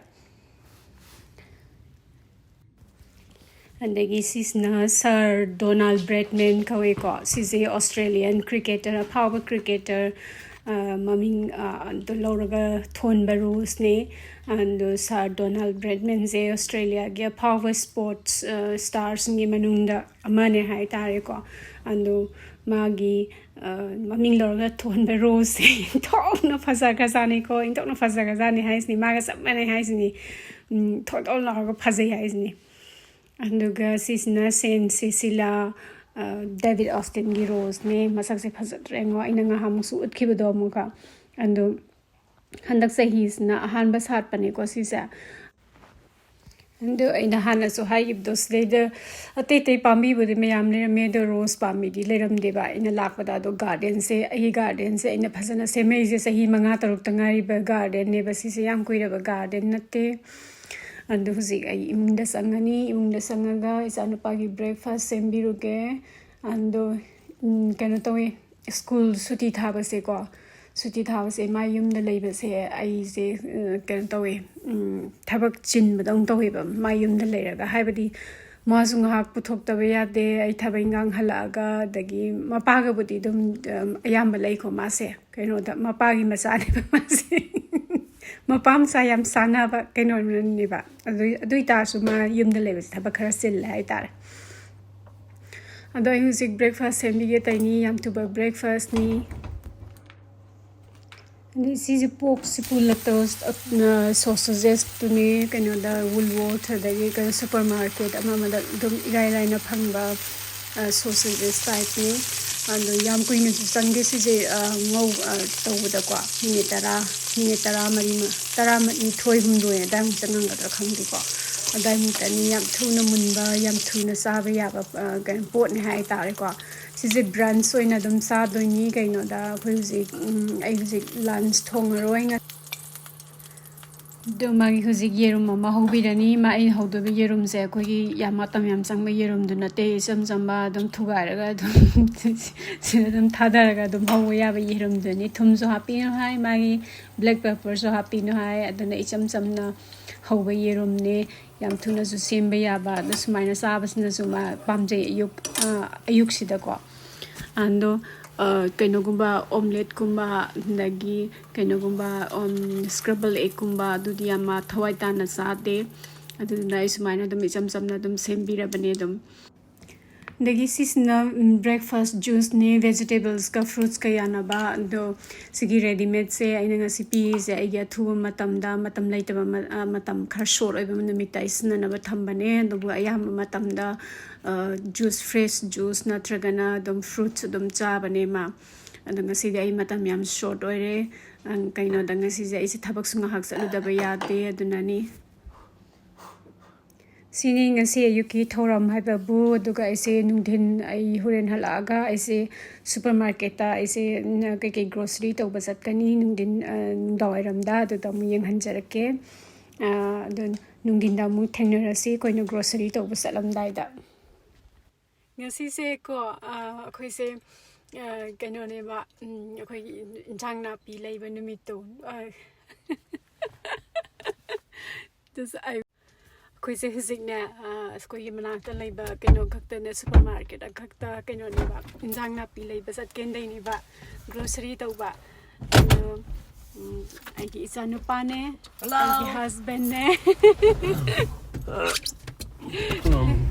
ꯑꯗꯒꯤ ꯁꯤꯁꯤꯅ Sir Donald Bradman ꯀꯧꯋꯦꯀꯣ꯫ ꯁꯤꯁꯦ Australian cricketer, ꯑꯐꯥꯎꯕ cricketer, ꯑ, ꯃꯃꯤꯡ, ꯑ, ꯑꯗꯨ ꯂꯧꯔꯒ ꯊꯣꯟꯕ roseꯅꯦ꯫ ꯑꯗꯣ Sir Donald Bradmanꯁꯦ ꯑꯣꯁꯇ꯭ꯔꯦꯂꯤꯌꯥꯒꯤ ꯑꯐꯥꯎꯕ sports, ꯑ, starꯁꯤꯡꯒꯤ ꯃꯅꯨꯡꯗ ꯑꯃꯅꯦ ꯍꯥꯏ ꯇꯥꯔꯦꯀꯣ꯫ ꯑꯗꯣ ꯃꯥꯒꯤ, ꯑ, ꯃꯃꯤꯡ ꯂꯧꯔꯒ ꯊꯣꯟꯕ roseꯁꯦ ꯊꯣꯛꯅ ꯐꯖꯈ꯭ꯔꯖꯥꯠꯅꯤꯀꯣ, ꯏꯟꯊꯣꯛꯅ ꯐꯖꯈ꯭ꯔꯖꯥꯠꯅꯤ ꯍꯥꯏꯁꯤꯅꯤ, ꯃꯥꯒ ꯆꯞ ꯃꯥꯟꯅꯩ ꯍꯥꯏꯁꯤꯅꯤ꯫ ꯎꯝ, ꯊꯣꯠ ꯊꯣꯠ ꯂꯥꯎꯔꯒ ꯐꯖꯩ ꯍꯥꯏꯁꯤꯅꯤ꯫ ꯑꯗꯨꯒ ꯁꯤꯁꯤꯅ Saint Cecilia, ꯑ, David Austinꯒꯤ roseꯅꯦ꯫ ꯃꯁꯛꯁꯦ ꯐꯖꯗ꯭ꯔꯦ ꯉꯣ, ꯑꯩꯅ ꯉꯍꯥꯟꯃꯨꯛꯁꯨ ꯎꯠꯈꯤꯕꯗꯣ ꯑꯃꯨꯛꯀ꯫ ꯑꯗꯣ ꯍꯟꯗꯛ ꯆꯍꯤꯁꯤꯅ ꯑꯍꯥꯟꯕ ꯁꯥꯠꯄꯅꯦꯀꯣ ꯁꯤꯁꯦ꯫ ꯑꯗꯣ ꯑꯩꯅ ꯍꯥꯟꯅꯁꯨ ꯍꯥꯏꯈꯤꯕꯗꯣ, ꯁꯤꯗꯩꯗ ꯑꯇꯩ ꯑꯇꯩ ꯄꯥꯝꯕꯤꯕꯨꯗꯤ ꯃꯌꯥꯝ ꯂꯩꯔꯝꯃꯦ, ꯑꯗꯣ ꯔꯣꯁ ꯄꯥꯝꯕꯤꯗꯤ ꯂꯩꯔꯝꯗꯦꯕ꯫ ꯑꯩꯅ ꯂꯥꯛꯄꯗ, ꯑꯗꯣ ꯒꯥꯔꯗꯦꯟꯁꯦ, ꯑꯩꯒꯤ ꯒꯥꯔꯗꯦꯟꯁꯦ ꯑꯩꯅ ꯐꯖꯅ ꯁꯦꯝꯃꯛꯏꯁꯦ ꯆꯍꯤ ꯃꯉꯥ ꯇꯔꯨꯛꯇ ꯉꯥꯏꯔꯤꯕ ꯒꯥꯔꯗꯦꯟꯅꯦꯕ꯫ ꯁꯤꯁꯦ ꯌꯥꯝ ꯀꯨꯏꯔꯕ ꯒꯥꯔꯗꯦꯟ ꯅꯠꯇꯦ꯫ ꯑꯗꯣ ꯍꯧꯖꯤꯛ ꯑꯩ ꯏꯃꯨꯡꯗ ꯆꯪꯉꯅꯤ꯫ ꯏꯃꯨꯡꯗ ꯆꯪꯉꯒ ꯏꯆꯥꯅꯨꯄꯥꯒꯤ ꯕ꯭ꯔꯦꯛꯐꯥꯁ ꯁꯦꯝꯕꯤꯔꯨꯒꯦ꯫ ꯑꯗꯣ, ꯎꯝ, ꯀꯩꯅꯣ ꯇꯧꯋꯦ, ꯁ꯭ꯀꯨꯜ ꯁꯨꯇꯤ ꯊꯥꯕꯁꯦꯀꯣ, ꯁꯨꯇꯤ ꯊꯥꯕꯁꯦ ꯃꯥ ꯌꯨꯝꯗ ꯂꯩꯕꯁꯦ ꯑꯩꯁꯦ, ꯑ, ꯀꯩꯅꯣ ꯇꯧꯋꯦ, ꯎꯝ, ꯊꯕꯛ ꯆꯤꯟꯕꯗꯧꯅ ꯇꯧꯋꯦꯕ ꯃꯥ ꯌꯨꯝꯗ ꯂꯩꯔꯒ꯫ ꯍꯥꯏꯕꯗꯤ ꯃꯥꯁꯨ ꯉꯥꯏꯍꯥꯛ ꯄꯨꯊꯣꯛꯇꯕ ꯌꯥꯗꯦ꯫ ꯑꯩ ꯊꯕꯛ ꯏꯟꯈꯥꯡ ꯍꯜꯂꯛꯑꯒ, ꯑꯗꯒꯤ ꯃꯄꯥꯒꯕꯨꯗꯤ ꯑꯗꯨꯝ, ꯑꯝ, ꯑꯌꯥꯝꯕ ꯂꯩꯀꯣ ꯃꯥꯁꯦ꯫ ꯀꯩꯅꯣꯗ, ꯃꯄꯥꯒꯤ ꯃꯆꯥꯅꯦꯕ ꯃꯥꯁꯦ꯫ ꯃꯄꯥ ꯃꯆꯥ ꯌꯥꯝ ꯆꯥꯟꯅꯕ ꯀꯩꯅꯣꯅꯦꯕ꯫ ꯑꯗꯨ, ꯑꯗꯨ ꯑꯣꯏꯇꯥꯔꯁꯨ ꯃꯥ ꯌꯨꯝꯗ ꯂꯩꯕꯁꯦ ꯊꯕꯛ ꯈꯔ ꯆꯤꯜꯂꯦ ꯍꯥꯏꯇꯥꯔꯦ꯫ ꯑꯗꯣ ꯑꯩ ꯍꯧꯖꯤꯛ ꯕ꯭ꯔꯦꯛꯐꯥꯁ ꯁꯦꯝꯕꯤꯒꯦ ꯇꯧꯔꯤꯅꯤ, ꯌꯥꯝ ꯊꯨꯕ ꯕ꯭ꯔꯦꯛꯐꯥꯁꯅꯤ꯫ ꯑꯗꯩ ꯁꯤꯁꯦ ꯄꯣꯛꯁꯦ ꯄꯨꯜꯂꯛꯇ, ꯑ, ꯁꯣꯁꯦꯖꯦꯁꯇꯨꯅꯦ, ꯀꯩꯅꯣꯗ, ꯋꯨꯜꯋꯣꯔꯊ ꯑꯗꯒꯤ ꯀꯩꯅꯣ ꯁꯨꯄꯔ ꯃꯥꯔꯀꯦꯠ ꯑꯃ ꯑꯃꯗ ꯑꯗꯨꯝ ꯏꯔꯥꯏ ꯂꯥꯏꯅ ꯐꯪꯕ, ꯑ, ꯁꯣꯁꯦꯖꯦꯁ ꯇꯥꯏꯞꯅꯤ꯫ ꯑꯗꯣ ꯌꯥꯝ ꯀꯨꯏꯅꯁꯨ ꯆꯪꯗꯦ ꯁꯤꯁꯦ, ꯑ, ꯉꯧ-, ꯑ, ꯇꯧꯕꯗꯀꯣ꯫ ꯃꯤꯅꯤꯠ ꯇꯔꯥ, ꯃꯤꯅꯤꯠ ꯇꯔꯥꯃꯔꯤ, ꯇꯔꯥꯅꯤꯊꯣꯏ, ꯍꯨꯝꯗꯣꯏ ꯑꯗꯥꯏꯃꯨꯛ ꯆꯪꯉꯝꯒꯗ꯭ꯔꯥ ꯈꯪꯗꯦꯀꯣ꯫ ꯑꯗꯥꯏꯃꯨꯛꯇꯅꯤ꯫ ꯌꯥꯝ ꯊꯨꯅ ꯃꯨꯟꯕ, ꯌꯥꯝ ꯊꯨꯅ ꯆꯥꯕ ꯌꯥꯕ, ꯑ, ꯀꯩꯅꯣ, ꯄꯣꯠꯅꯤ ꯍꯥꯏꯇꯥꯔꯦꯀꯣ꯫ ꯁꯤꯁꯦ ꯕ꯭ꯔꯟꯁ ꯑꯣꯏꯅ ꯑꯗꯨꯝ ꯆꯥꯗꯣꯏꯅꯤ꯫ ꯀꯩꯅꯣꯗ ꯑꯩꯈꯣꯏ ꯍꯧꯖꯤꯛ, ꯎꯝ, ꯑꯩ ꯍꯧꯖꯤꯛ ꯂꯟꯁ ꯊꯣꯡꯉꯔꯣꯏ꯫ ꯉ-, ꯑꯗꯣ ꯃꯥꯒꯤ ꯍꯧꯖꯤꯛ ꯌꯦꯔꯨꯝ ꯑꯃ ꯍꯧꯕꯤꯔꯅꯤ꯫ ꯃꯥ, ꯑꯩꯅ ꯍꯧꯗꯣꯏꯕ ꯌꯦꯔꯨꯝꯁꯦ ꯑꯩꯈꯣꯏꯒꯤ ꯌꯥꯝ ꯃꯇꯝ ꯌꯥꯝ ꯆꯪꯕ ꯌꯦꯔꯨꯝꯗꯨ ꯅꯠꯇꯦ, ꯏꯆꯝ ꯆꯝꯕ ꯑꯗꯨꯝ ꯊꯨꯒꯥꯏꯔꯒ ꯑꯗꯨꯝ ꯁꯤꯗ ꯑꯗꯨꯝ ꯊꯥꯗꯔꯒ ꯑꯗꯨꯝ ꯍꯧꯕ ꯌꯥꯕ ꯌꯦꯔꯨꯝꯗꯨꯅꯤ꯫ ꯊꯨꯝꯁꯨ ꯍꯥꯞꯄꯤꯅꯨ ꯍꯥꯏ, ꯃꯥꯒꯤ ꯕ꯭ꯂꯦꯛ ꯄꯦꯄꯔꯁꯨ ꯍꯥꯞꯄꯤꯅꯨ ꯍꯥꯏ꯫ ꯑꯗꯨꯅ ꯏꯆꯝ ꯆꯝꯅ ꯍꯧꯕ ꯌꯦꯔꯨꯝꯅꯤ꯫ ꯌꯥꯝ ꯊꯨꯅꯁꯨ ꯁꯦꯝꯕ ꯌꯥꯕ꯫ ꯑꯗꯣ ꯁꯨꯃꯥꯏꯅ ꯆꯥꯕꯁꯤꯅꯁꯨ ꯃꯥ ꯄꯥꯝꯖꯩ ꯑꯌꯨꯛ, ꯑ, ꯑꯌꯨꯛꯁꯤꯗꯀꯣ꯫ ꯑꯗꯣ, ꯑ, ꯀꯩꯅꯣꯒꯨꯝꯕ, ꯑꯣꯝꯂꯦꯠꯀꯨꯝꯕ, ꯑꯗꯒꯤ ꯀꯩꯅꯣꯒꯨꯝꯕ, ꯎꯝ, ꯁ꯭ꯀ꯭ꯔꯕꯜ ꯑꯦꯛꯀꯨꯝꯕ, ꯑꯗꯨꯗꯤ ꯌꯥꯝ ꯃꯥ ꯊꯋꯥꯏ ꯇꯥꯅ ꯆꯥꯗꯦ꯫ ꯑꯗꯨꯗꯨꯅ ꯑꯩ ꯁꯨꯃꯥꯏꯅ ꯑꯗꯨꯝ ꯏꯆꯝ ꯆꯝꯅ ꯑꯗꯨꯝ ꯁꯦꯝꯕꯤꯔꯕꯅꯦ ꯑꯗꯨꯝ꯫ ꯑꯗꯒꯤ ꯁꯤꯁꯤꯅ, ꯎꯝ, ꯕ꯭ꯔꯦꯛꯐꯥꯁ ꯖꯨꯁꯅꯦ, ꯚꯦꯖꯤꯇꯦꯕꯜꯁꯀ ꯐ꯭ꯔꯨꯠꯁꯀ ꯌꯥꯅꯕ꯫ ꯑꯗꯣ ꯁꯤꯒꯤ ꯔꯦꯗꯤꯃꯦꯗꯁꯦ ꯑꯩꯅ ꯉꯁꯤ ꯄꯤꯔꯤꯁꯦ ꯑꯩꯒꯤ ꯑꯊꯨꯕ ꯃꯇꯝꯗ, ꯃꯇꯝ ꯂꯩꯇꯕ ꯃ-, ꯑ, ꯃꯇꯝ ꯈꯔ ꯁꯣꯔꯠ ꯑꯣꯏꯕ ꯅꯨꯃꯤꯠꯇ ꯑꯩ ꯁꯤꯖꯤꯟꯅꯅꯕ ꯊꯝꯕꯅꯦ꯫ ꯑꯗꯨꯕꯨ ꯑꯌꯥꯝꯕ ꯃꯇꯝꯗ, ꯑ, ꯖꯨꯁ, ꯐ꯭ꯔꯦꯁ ꯖꯨꯁ ꯅꯠꯇ꯭ꯔꯒꯅ ꯑꯗꯨꯝ ꯐ꯭ꯔꯨꯠꯁ ꯑꯗꯨꯝ ꯆꯥꯕꯅꯦ ꯃꯥ꯫ ꯑꯗꯣ ꯉꯁꯤꯗꯤ ꯑꯩ ꯃꯇꯝ ꯌꯥꯝ ꯁꯣꯔꯠ ꯑꯣꯏꯔꯦ꯫ ꯑ, ꯀꯩꯅꯣꯗ ꯉꯁꯤꯁꯦ ꯑꯩꯁꯦ ꯊꯕꯛꯁꯨ ꯉꯥꯏꯍꯥꯛ ꯆꯠꯂꯨꯗꯕ ꯌꯥꯗꯦ, ꯑꯗꯨꯅꯅꯤ꯫ ꯁꯤꯅꯤ ꯉꯁꯤ ꯑꯌꯨꯛꯀꯤ ꯊꯧꯔꯝ ꯍꯥꯏꯕꯕꯨ꯫ ꯑꯗꯨꯒ ꯑꯩꯁꯦ ꯅꯨꯡꯊꯤꯟ, ꯑꯩ ꯍꯣꯔꯦꯟ ꯍꯜꯂꯛꯑꯒ ꯑꯩꯁꯦ supermarketꯇ ꯑꯩꯁꯦ, ꯎꯝ, ꯀꯩꯀꯩ grocery ꯇꯧꯕ ꯆꯠꯀꯅꯤ ꯅꯨꯡꯊꯤꯟ, ꯑ, ꯅꯨꯡꯗꯥꯡꯋꯥꯏꯔꯝꯗ꯫ ꯑꯗꯨꯗ ꯑꯃꯨꯛ ꯌꯦꯡꯍꯟꯖꯔꯛꯀꯦ꯫ ꯑ, ꯑꯗꯨ ꯅꯨꯡꯊꯤꯟꯗ ꯑꯃꯨꯛ ꯊꯦꯡꯅꯔꯁꯤ ꯑꯩꯈꯣꯏꯅ grocery ꯇꯧꯕ ꯆꯠꯂꯝꯗꯥꯏꯗ꯫ ꯉꯁꯤꯁꯦ ꯀꯣ, ꯑ, ꯑꯩꯈꯣꯏꯁꯦ, ꯑ, ꯀꯩꯅꯣꯅꯦꯕ, ꯎꯝ, ꯑꯩꯈꯣꯏꯒꯤ ꯏꯟꯁꯥꯡ ꯅꯥꯄꯤ ꯂꯩꯕ ꯅꯨꯃꯤꯠꯇꯣ꯫ ꯑ, ꯑꯗꯨꯁꯨ ꯑꯩ ꯑꯩꯈꯣꯏꯁꯦ ꯍꯧꯖꯤꯛꯅꯦ, ꯑ, ꯑꯩꯈꯣꯏꯒꯤ ꯃꯅꯥꯛꯇ ꯂꯩꯕ ꯀꯩꯅꯣ ꯈꯛꯇꯅꯦ, supermarket ꯈꯛꯇ ꯀꯩꯅꯣꯅꯦꯕ, ꯏꯟꯖꯥꯡ ꯅꯥꯄꯤ ꯂꯩꯕ ꯆꯠꯀꯦꯅ ꯂꯩꯅꯦꯕ, grocery ꯇꯧꯕ꯫ ꯑꯗꯣ, ꯎꯝ, ꯑꯩꯒꯤ ꯏꯆꯥꯅꯨꯄꯥꯅꯦ, hello꯫ ꯑꯩꯒꯤ husbandꯅꯦ꯫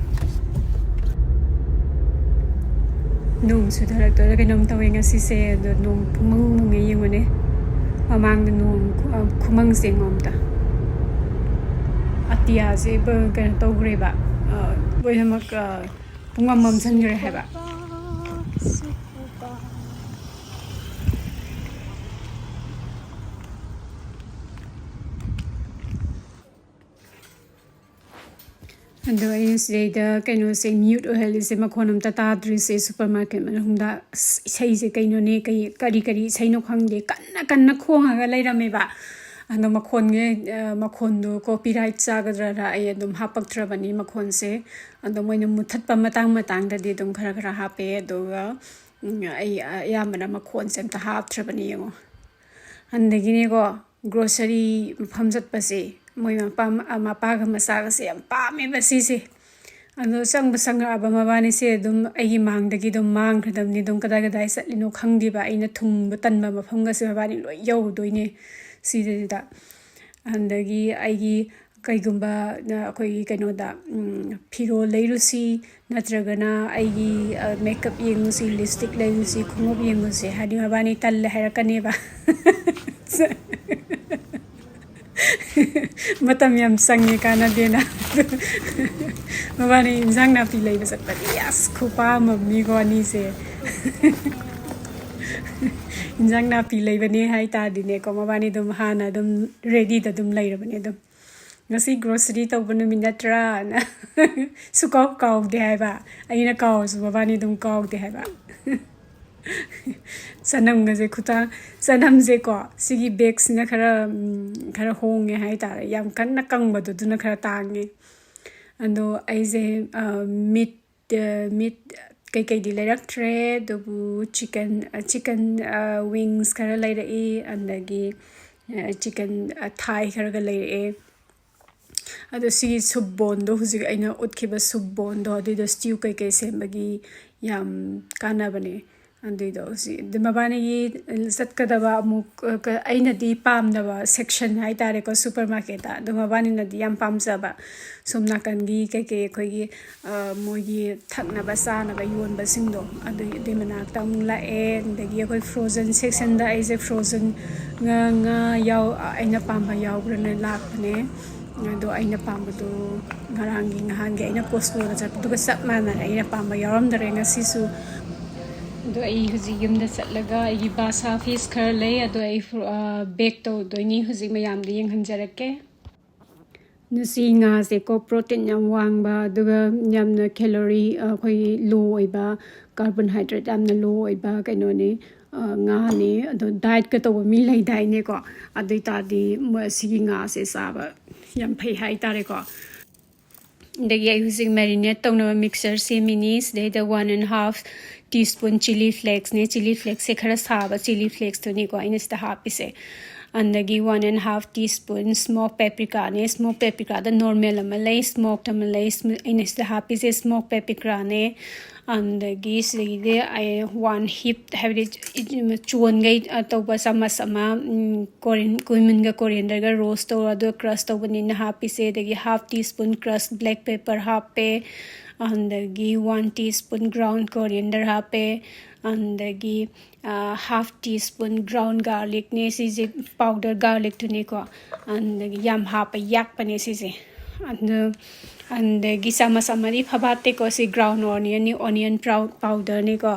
ꯅꯣꯡ ꯆꯨꯊꯔꯛꯇꯣꯏꯔꯥ ꯀꯩꯅꯣꯝ ꯇꯧꯋꯦ ꯉꯁꯤꯁꯦ꯫ ꯑꯗꯣ ꯅꯣꯡ ꯄꯨꯡꯃꯪ ꯃꯪꯉꯦ, ꯌꯦꯡꯉꯨꯅꯦ꯫ ꯃꯃꯥꯡꯗ ꯅꯣꯡ ꯈꯨ-, ꯑ, ꯈꯨꯃꯪꯁꯦ ꯌꯦꯡꯉꯣ ꯑꯝꯇ꯫ ꯑꯇꯤꯌꯥꯁꯦ ꯕ-, ꯀꯩꯅꯣ ꯇꯧꯈ꯭ꯔꯦꯕ꯫ ꯑ, ꯂꯣꯏꯅꯃꯛ, ꯑ, ꯄꯨꯡꯃꯝ ꯃꯝꯁꯤꯟꯈ꯭ꯔꯦ ꯍꯥꯏꯕ꯫ ꯑꯗꯣ ꯑꯩꯅ ꯁꯤꯗꯩꯗ ꯀꯩꯅꯣꯁꯦ mute ꯑꯣꯏꯍꯜꯂꯤꯁꯦ, ꯃꯈꯣꯟ ꯑꯝꯇ ꯇꯥꯗ꯭ꯔꯤꯁꯦ꯫ Supermarket ꯃꯅꯨꯡꯗ ꯑꯁ, ꯏꯁꯩꯁꯦ ꯀꯩꯅꯣꯅꯦ, ꯀꯩ, ꯀꯔꯤ ꯀꯔꯤ ꯏꯁꯩꯅꯣ ꯈꯪꯗꯦ, ꯀꯟꯅ ꯀꯟꯅ ꯈꯣꯡꯉꯒ ꯂꯩꯔꯝꯃꯦꯕ꯫ ꯑꯗꯣ ꯃꯈꯣꯟꯒꯤ, ꯑ, ꯃꯈꯣꯟꯗꯣ copyright ꯆꯥꯒꯗ꯭ꯔꯥꯅ ꯑꯩ ꯑꯗꯨꯝ ꯍꯥꯞꯄꯛꯇ꯭ꯔꯕꯅꯤ ꯃꯈꯣꯟꯁꯦ꯫ ꯑꯗꯣ ꯃꯣꯏꯅ ꯃꯨꯊꯠꯄ ꯃꯇꯥꯡ ꯃꯇꯥꯡꯗꯗꯤ ꯑꯗꯨꯝ ꯈꯔ ꯈꯔ ꯍꯥꯞꯄꯦ, ꯑꯗꯨꯒ, ꯎꯝ, ꯑꯩ ꯑꯌꯥꯝꯕꯅ ꯃꯈꯣꯟꯁꯦ ꯑꯝꯇ ꯍꯥꯞꯇ꯭ꯔꯕꯅꯤ ꯌꯦꯡꯉꯣ꯫ ꯑꯗꯒꯤꯅꯦꯀꯣ, grocery ꯃꯐꯝ ꯆꯠꯄꯁꯦ, ꯃꯣꯏ ꯃꯄꯥ, ꯃꯄꯥꯒ ꯃꯆꯥꯒꯁꯦ ꯌꯥꯝ ꯄꯥꯝꯃꯦꯕ ꯁꯤꯁꯦ꯫ ꯑꯗꯣ ꯆꯪꯕ ꯆꯪꯉꯛꯑꯕ ꯃꯕꯥꯅꯤꯁꯦ ꯑꯗꯨꯝ ꯑꯩꯒꯤ ꯃꯥꯡꯗꯒꯤ ꯑꯗꯨꯝ ꯃꯥꯡꯈ꯭ꯔꯗꯕꯅꯤ꯫ ꯑꯗꯨꯝ ꯀꯗꯥꯏ ꯀꯗꯥꯏ ꯆꯠꯂꯤꯅꯣ ꯈꯪꯗꯦꯕ꯫ ꯑꯩꯅ ꯊꯨꯡꯕ ꯇꯟꯕ ꯃꯐꯝꯒꯁꯦ ꯃꯕꯥꯅꯤ ꯂꯣꯏ ꯌꯧꯔꯨꯗꯣꯏꯅꯦ ꯁꯤꯗꯩꯗ꯫ ꯑꯗꯒꯤ ꯑꯩꯒꯤ ꯀꯩꯒꯨꯝꯕ, ꯑ, ꯑꯩꯈꯣꯏꯒꯤ ꯀꯩꯅꯣꯗ, ꯎꯝ, ꯐꯤꯔꯣꯜ ꯂꯩꯔꯨꯁꯤ, ꯅꯠꯇ꯭ꯔꯒꯅ ꯑꯩꯒꯤ, ꯑ, makeup ꯌꯦꯡꯉꯨꯁꯤ, lipstick ꯂꯩꯔꯨꯁꯤ, ꯈꯣꯡꯎꯞ ꯌꯦꯡꯉꯨꯁꯤ ꯍꯥꯏꯗꯤ ꯃꯕꯥꯅꯤ ꯇꯜꯂꯦ ꯍꯥꯏꯔꯛꯀꯅꯦꯕ꯫ ꯃꯇꯝ ꯌꯥꯝ ꯆꯪꯉꯦ, ꯀꯥꯟꯅꯗꯦꯅ꯫ ꯃꯕꯥꯅꯤ ꯏꯟꯖꯥꯡ ꯅꯥꯄꯤ ꯂꯩꯕ ꯆꯠꯄꯗꯤ ꯑꯁ ꯈꯨꯄꯥꯝ ꯑꯃꯅꯤꯀꯣ ꯑꯅꯤꯁꯦ꯫ ꯏꯟꯖꯥꯡ ꯅꯥꯄꯤ ꯂꯩꯕꯅꯦ ꯍꯥꯏ ꯇꯥꯔꯗꯤꯅꯦꯀꯣ, ꯃꯕꯥꯅꯤ ꯑꯗꯨꯝ ꯍꯥꯟꯅ ꯑꯗꯨꯝ readyꯗ ꯑꯗꯨꯝ ꯂꯩꯔꯕꯅꯦ ꯑꯗꯨꯝ꯫ "ꯉꯁꯤ grocery ꯇꯧꯕ ꯅꯨꯃꯤꯠ ꯅꯠꯇ꯭ꯔꯥꯅ?" ꯁꯨꯀꯥꯎ ꯀꯥꯎꯗꯦ ꯍꯥꯏꯕ꯫ ꯑꯩꯅ ꯀꯥꯎꯔꯁꯨ ꯃꯕꯥꯅꯤ ꯑꯗꯨꯝ ꯀꯥꯎꯗꯦ ꯍꯥꯏꯕ꯫ ꯆꯅꯝꯒꯁꯦ ꯈꯨꯇꯥꯡ, ꯆꯅꯝꯁꯦꯀꯣ, ꯁꯤꯒꯤ ꯕꯦꯒꯁꯤꯅ ꯈꯔ, ꯎꯝ, ꯈꯔ ꯍꯣꯡꯉꯦ ꯍꯥꯏꯇꯥꯔꯦ꯫ ꯌꯥꯝ ꯀꯟꯅ ꯀꯪꯕꯗꯨ, ꯑꯗꯨꯅ ꯈꯔ ꯇꯥꯡꯉꯦ꯫ ꯑꯗꯣ ꯑꯩꯁꯦ, ꯑ, ꯃꯤꯠ, ꯑ, ꯃꯤꯠ ꯀꯩꯀꯩꯗꯤ ꯂꯩꯔꯛꯇ꯭ꯔꯦ, ꯑꯗꯨꯕꯨ chicken, ꯑ, chicken, ꯑ, wings ꯈꯔ ꯂꯩꯔꯛꯏ, ꯑꯗꯒꯤ, ꯑ, chicken, ꯑ, thigh ꯈꯔꯒ ꯂꯩꯔꯛꯑꯦ꯫ ꯑꯗꯣ ꯁꯤꯒꯤ soup boneꯗꯣ, ꯍꯧꯖꯤꯛ ꯑꯩꯅ ꯎꯠꯈꯤꯕ soup boneꯗꯣ, ꯑꯗꯨꯏꯗꯣ stew ꯀꯩꯀꯩ ꯁꯦꯝꯕꯒꯤ ꯌꯥꯝ ꯀꯥꯟꯅꯕꯅꯦ꯫ ꯑꯗꯨꯏꯗꯣ ꯍꯧꯖꯤꯛ ꯑꯗꯨ ꯃꯕꯥꯅꯤꯒꯤ ꯆꯠꯀꯗꯕ ꯑꯃꯨꯛ, ꯑ, ꯀ-, ꯑꯩꯅꯗꯤ ꯄꯥꯝꯗꯕ section ꯍꯥꯏꯇꯥꯔꯦꯀꯣ, supermarketꯇ꯫ ꯑꯗꯣ ꯃꯕꯥꯅꯤꯅꯗꯤ ꯌꯥꯝ ꯄꯥꯝꯖꯕ꯫ ꯁꯣꯝ ꯅꯥꯀꯟꯒꯤ ꯀꯩꯀꯩ ꯑꯩꯈꯣꯏꯒꯤ, ꯑ, ꯃꯣꯏꯒꯤ ꯊꯛꯅꯕ ꯆꯥꯅꯕ ꯌꯣꯟꯕꯁꯤꯡꯗꯣ, ꯑꯗꯨꯒꯤ, ꯑꯗꯨꯏ ꯃꯅꯥꯛꯇ ꯑꯃꯨꯛ ꯂꯥꯛꯑꯦ꯫ ꯑꯗꯒꯤ ꯑꯩꯈꯣꯏ frozen sectionꯗ ꯑꯩꯁꯦ frozen ꯉꯥ, ꯉꯥ ꯌꯥꯎ-, ꯑꯩꯅ ꯄꯥꯝꯕ ꯌꯥꯎꯕ꯭ꯔꯥꯅ ꯂꯥꯛꯄꯅꯦ꯫ ꯑꯗꯣ ꯑꯩꯅ ꯄꯥꯝꯕꯗꯣ ꯉꯔꯥꯡꯒꯤ, ꯅꯍꯥꯟꯒꯤ ꯑꯩꯅ Costcoꯗ ꯆꯠꯄꯗꯨꯒ ꯆꯞ ꯃꯥꯟꯅꯔꯦ꯫ ꯑꯩꯅ ꯄꯥꯝꯕ ꯌꯥꯎꯔꯝꯗꯔꯦ ꯉꯁꯤꯁꯨ꯫ ꯑꯗꯣ ꯑꯩ ꯍꯧꯖꯤꯛ ꯌꯨꯝꯗ ꯆꯠꯂꯒ ꯑꯩꯒꯤ ꯕꯥꯁꯥ fish ꯈꯔ ꯂꯩ, ꯑꯗꯣ ꯑꯩ ꯐ꯭ꯔꯨ-, ꯑ, bake ꯇꯧꯗꯣꯏꯅꯤ꯫ ꯍꯧꯖꯤꯛ ꯃꯌꯥꯝꯗ ꯌꯦꯡꯍꯟꯖꯔꯛꯀꯦ꯫ ꯅꯨꯡꯁꯤ ꯉꯥꯁꯦꯀꯣ, protein ꯌꯥꯝ ꯋꯥꯡꯕ, ꯑꯗꯨꯒ ꯌꯥꯝꯅ calorie, ꯑꯩꯈꯣꯏꯒꯤ low ꯑꯣꯏꯕ, carbohydrate ꯌꯥꯝꯅ low ꯑꯣꯏꯕ ꯀꯩꯅꯣꯅꯤ, ꯑ, ꯉꯥꯅꯤ꯫ ꯑꯗꯣ dietꯀ ꯇꯧꯕ ꯃꯤ ꯂꯩꯗꯥꯏꯅꯦꯀꯣ, ꯑꯗꯨ ꯑꯣꯏ ꯇꯥꯔꯗꯤ ꯃꯣꯏ ꯁꯤꯒꯤ ꯉꯥꯁꯦ ꯆꯥꯕ ꯌꯥꯝ ꯐꯩ ꯍꯥꯏꯇꯥꯔꯦꯀꯣ꯫ ꯑꯗꯒꯤ ꯑꯩ ꯍꯧꯖꯤꯛ marinate ꯇꯧꯅꯕ mixture ꯁꯦꯝꯃꯤꯅꯤ꯫ ꯁꯤꯗꯩꯗ one and half teaspoon chilli flakesꯅꯦ꯫ Chilli flakesꯁꯦ ꯈꯔ ꯁꯥꯕ chilli flakesꯇꯨꯅꯤꯀꯣ ꯑꯩꯅ ꯁꯤꯗ ꯍꯥꯞꯄꯤꯁꯦ꯫ ꯑꯗꯒꯤ one and half teaspoon smoked paprikaꯅꯦ꯫ Smoked paprikaꯗ normal ꯑꯃ ꯂꯩ, smoked ꯑꯃ ꯂꯩ꯫ Sm-, ꯑꯩꯅ ꯁꯤꯗ ꯍꯥꯞꯄꯤꯁꯦ smoked paprikaꯅꯦ꯫ ꯑꯗꯒꯤ ꯁꯤꯗꯒꯤꯗꯤ ꯑꯩ one heaped, ꯍꯥꯏꯕꯗꯤ ꯆꯣꯟꯈꯩ, ꯑ, ꯇꯧꯕ ꯆꯥꯃꯁ ꯑꯃ, ꯎꯝ, ꯀꯣꯔꯤꯟ-, cuminꯒ corianderꯒ roast ꯇꯧꯔ ꯑꯗꯨꯒ crush ꯇꯧꯕꯅꯤꯅ ꯍꯥꯞꯄꯤꯁꯦ꯫ ꯑꯗꯒꯤ half teaspoon crushed black pepper ꯍꯥꯞꯄꯦ꯫ ꯑꯗꯒꯤ one teaspoon ground coriander ꯍꯥꯞꯄꯦ꯫ ꯑꯗꯒꯤ, ꯑ, half teaspoon ground garlicꯅꯦ꯫ ꯁꯤꯁꯦ powder garlicꯇꯨꯅꯤꯀꯣ꯫ ꯑꯗꯒꯤ ꯌꯥꯝ ꯍꯥꯞꯄ ꯌꯥꯛꯄꯅꯦ ꯁꯤꯁꯦ꯫ ꯑꯗꯨ, ꯑꯗꯒꯤ ꯆꯥꯃꯁ ꯑꯃꯗꯤ ꯐꯕꯥꯠꯇꯦꯀꯣ꯫ ꯁꯤ ground onionꯅꯤ, onion pow-, powderꯅꯤꯀꯣ꯫